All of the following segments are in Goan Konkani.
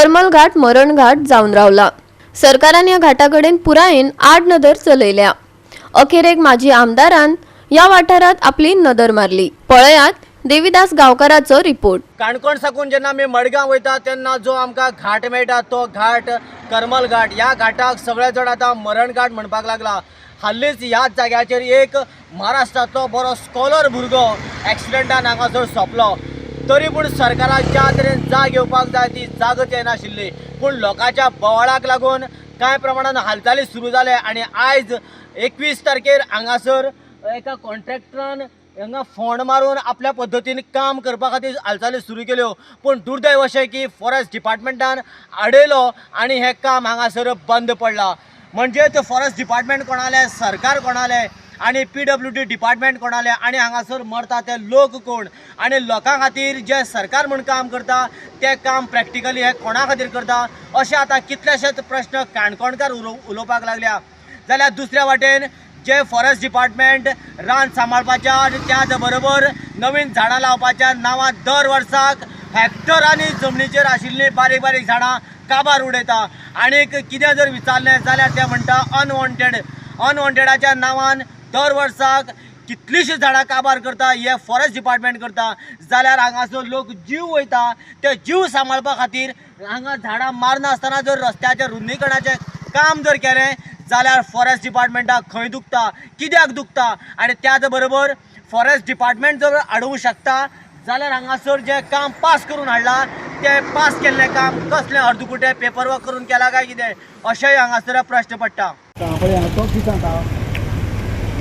करमल घाट मरण घाट जावन रावला. सरकारान ह्या घाटा कडेन पुरायेन आड नदर चलयल्या. अखेरेक माजी आमदारान ह्या वाठारात आपली नदर मारली. पळयात देविदास गांवकाराचो रिपोर्ट. काणकोण साकून जेन्ना आमी मडगांव वयता तेन्ना जो आमकां घाट मेळटा तो घाट करमल घाट. ह्या घाटाक सगळे जण आतां मरण घाट म्हणपाक लागला. हालींच ह्याच जाग्याचेर एक महाराष्ट्रांतलो बरो स्कॉलर भुरगो एक्सिडंटान हांगासर सोंपलो. तरी पूण सरकाराक ज्या तरेन जाग येवपाक जाय ती जागच येनाशिल्ली. पूण लोकांच्या बोवाळाक लागून कांय प्रमाणान हालचाली सुरू जाले आनी आयज 21 तारखेर हांगासर एका कॉन्ट्रॅक्टरान हांगा फोंड मारून आपल्या पद्दतीन काम करपा खातीर हालचाली सुरू केल्यो. पूण दुर्दैव अशें की फॉरेस्ट डिपार्टमेंटान आडयलो आनी हें काम हांगासर बंद पडलां. म्हणजेच फॉरेस्ट डिपार्टमेंट कोणालें, सरकार कोणालें आनी PWD department कोणालें आनी हांगासर मरता ते लोक कोण आनी लोकां खातीर जे सरकार म्हूण काम करता तें काम प्रॅक्टिकली हें कोणा खातीर करता अशें आतां कितलेशेच प्रश्न काणकोणकार उलोवपाक लागल्या. जाल्यार दुसऱ्या वाटेन जे फॉरेस्ट डिपार्टमेंट रान सांबाळपाच्या आनी त्याच बरोबर नवीन झाडां लावपाच्या नांवान दर वर्साक हॅक्टरांनी जमनीचेर आशिल्लीं बारीक बारीक झाडां काबार उडयता. आनीक कितें जर विचारलें जाल्यार ते म्हणटा अनवॉन्टेड. अनवॉन्टेडाच्या नांवान दर वर्साक कितलींशीं झाडां काबार करता हे फॉरेस्ट डिपार्टमेंट करता. जाल्यार हांगासर लोक जीव वयता ते जीव सांबाळपा खातीर हांगा झाडां मारनासतना जर रस्त्याचें रुंदीकरणाचें काम जर केलें जाल्यार फॉरेस्ट डिपार्टमेंटाक खंय दुखता, कित्याक दुखता. आनी त्याच बरोबर फॉरेस्ट डिपार्टमेंट जर आडोवंक शकता जाल्यार हांगासर जें काम पास करून हाडलां तें पास केल्लें काम कसलें अर्दकुटें पेपर वर्क करून केलां काय कितें अशेंय हांगासर प्रश्न पडटा. पळय हांगा तो कितें सांगता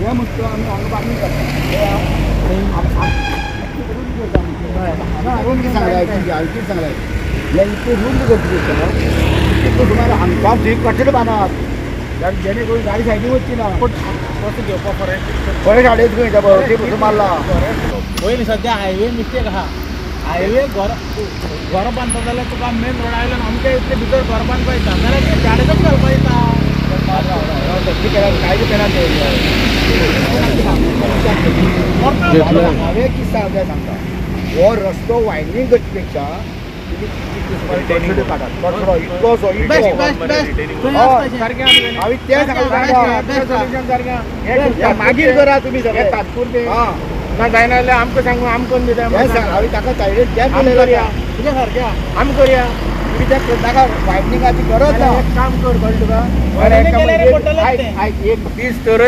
हें म्हणटा आमी हांगा बांदून करता कितें सांगलां हांवें कितें सांगलां हें इतलें रुंद करता तितून सुमार हांगा थंय कठड बांदात जेणे करून गाडी सायडीन वचची ना. कसो घेवपा फॉरेस्ट फॉरेस्ट हाडयत खंय ते पसून मारला. पयलीं सद्या हायवे मिस्टेक आहा. हायवे घर घर बांदता जाल्यार तुका मेन रोडा वयल्यान अमके इतले भितर घर बांदपा येता जाल्यार ते झाडां कशें घालपा येता. कायदे पेनान हांवें कितें सांगता सांगता हो रस्तो वायंडींग करचे पेक्षा तुमी काडात कठडो इतलोसो हांवें तें सांगलां मागीर करा तुमी सगळें तात्पुरतें ना जायना जाल्यार आमकां सांगू आमकां करून दिता. हें सांग हांवें ताका सायडीन तें आमी उलयलां. तुज्या सारक्या आमी करया. तुमी तें ताका वायडनिंगाची गरज ना. एक काम कर कळ्ळें तुका एक दीस तर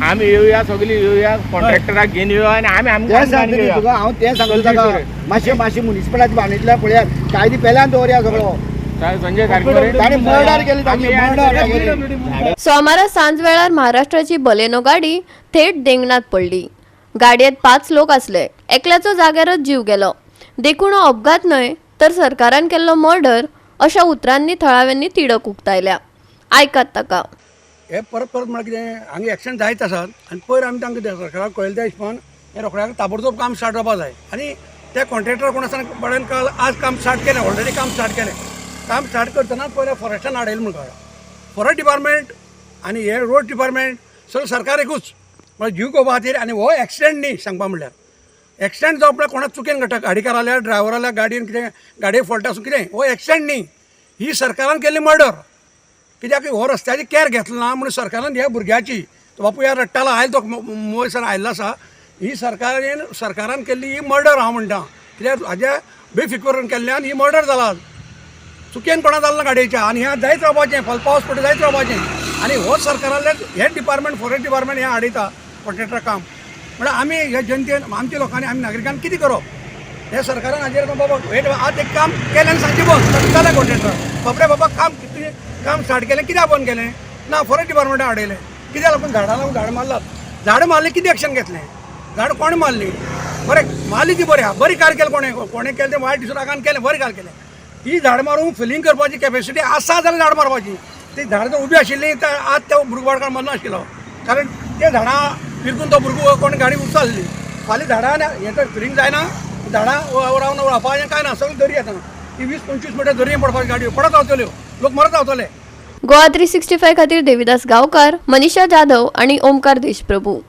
आमी येवया सगळीं येवया कॉन्ट्रॅक्टराक घेवन येवया आनी आमी तें आमकां सांगता न्ही तुका हांव तें सांगता ताका मातशें मातशें मुनिसिपलाची बांदितल्यार पळयात कायदे पेल्यान दवरया सगळो. संजय सारको ताणें मर्डर केली ताची मर्डर. सोमारा सांजवेळार महाराष्ट्राची बलेनो गाडी थेट देंगणात पडली. गाडयेत 5 लोक आसले. एकल्याचो जाग्यारच जीव गेलो. देखून हो अपघात न्हय तर सरकारान केल्लो मर्डर अशा उतरांनी थळाव्यांनी तिडक उक्तायल्या. आयकात ताका. हे परत परत म्हळ्यार कितें हांगा एक्सिडंट जायत आसात आनी पयर आमी तांकां सरकाराक कळयलें त्या हिशोबान हें रोखड्या ताबडतोब काम स्टार्ट जावपा जाय. आनी ते कॉन्ट्रॅक्टर कोण आसा बऱ्यान काल आज काम स्टार्ट केलें, ऑलरेडी काम स्टार्ट केलें. काम स्टार्ट करतना पयलें फॉरेस्टान हाडयलें म्हूण कळ्ळां. फॉरेस्ट डिपार्टमेंट आनी हे रोड डिपार्टमेंट सगळें सरकार एकूच म्हळ्यार जीव घेवपा खातीर. आनी हो एक्सिडंट न्ही सांगपा म्हणल्यार एक्सिडंट जावप म्हळ्यार कोणाक चुकेन घडटा, गाडीकार आल्यार ड्रायव्हर आल्यार गाडयेन कितें गाडये फॉल्ट आसूं कितें, हो एक्सिडंट न्ही, ही सरकारान केल्ली मर्डर. कित्याक हो रस्त्याची कॅर घेतलो ना म्हणून सरकारान ह्या भुरग्याची तो बापूय ह्या रडटालो आयल तो मुंबयसान आयिल्लो आसा. ही सरकारान केल्ली ही मर्डर हांव म्हणटा. कित्याक हाज्या बेफिकर केल्ल्यान ही मर्डर जाला. चुकेन कोणा जालो ना गाडयेच्या. आनी हें जायत रावपाचें, फाल्यां पावस पडटा जायत रावपाचें. आनी हो सरकारांतल्यान हें डिपार्टमेंट फॉरेस्ट डिपार्टमेंट हें हाडयता कॉन्ट्रॅक्टर काम. म्हळ्यार आमी हे जनतेन आमच्या लोकांनी आमी नागरिकांनी कितें करप हे सरकारान हाजेर बाबा हे आज एक काम केलें आनी सांजचें बंद जालें. कॉन्ट्रॅक्टर बापरे बाबा काम कितें काम स्टार्ट केलें कित्याक बंद केलें ना फॉरेस्ट डिपार्टमेंटान हाडयलें. कित्याक लागून झाडां लागून झाडां मारलात, झाडां मारलीं कितें एक्शन घेतलें, झाडां कोणें मारलीं, बरें मारली ती बरें आहा, बरें कार केलें कोणें कोणें केलें तें वायट दिसून रागान केलें, बरें कार केलें. ही झाडां मारूंक फिलींग करपाची कॅपेसिटी आसा जाल्यार झाडां मारपाची. ती झाडां जर उबी आशिल्लीं तर आज त्या भुरगो वाडकार मरनाशिल्लो. कारण ते झाडां विरगून तो भुरगो कोण गाडी उचलली. फाल्यां झाडां हें तर फिलींग जायना, झाडां रावन रावपाचें कांय ना, सगळें दर्या येता. ती 20-25 मिटर दर्या पडपाची गाडयो पडत रावतल्यो, लोक मरत रावतले. गोवा 365 खातीर देविदास गांवकार, मनीषा जाधव आणि ओमकार देशप्रभू.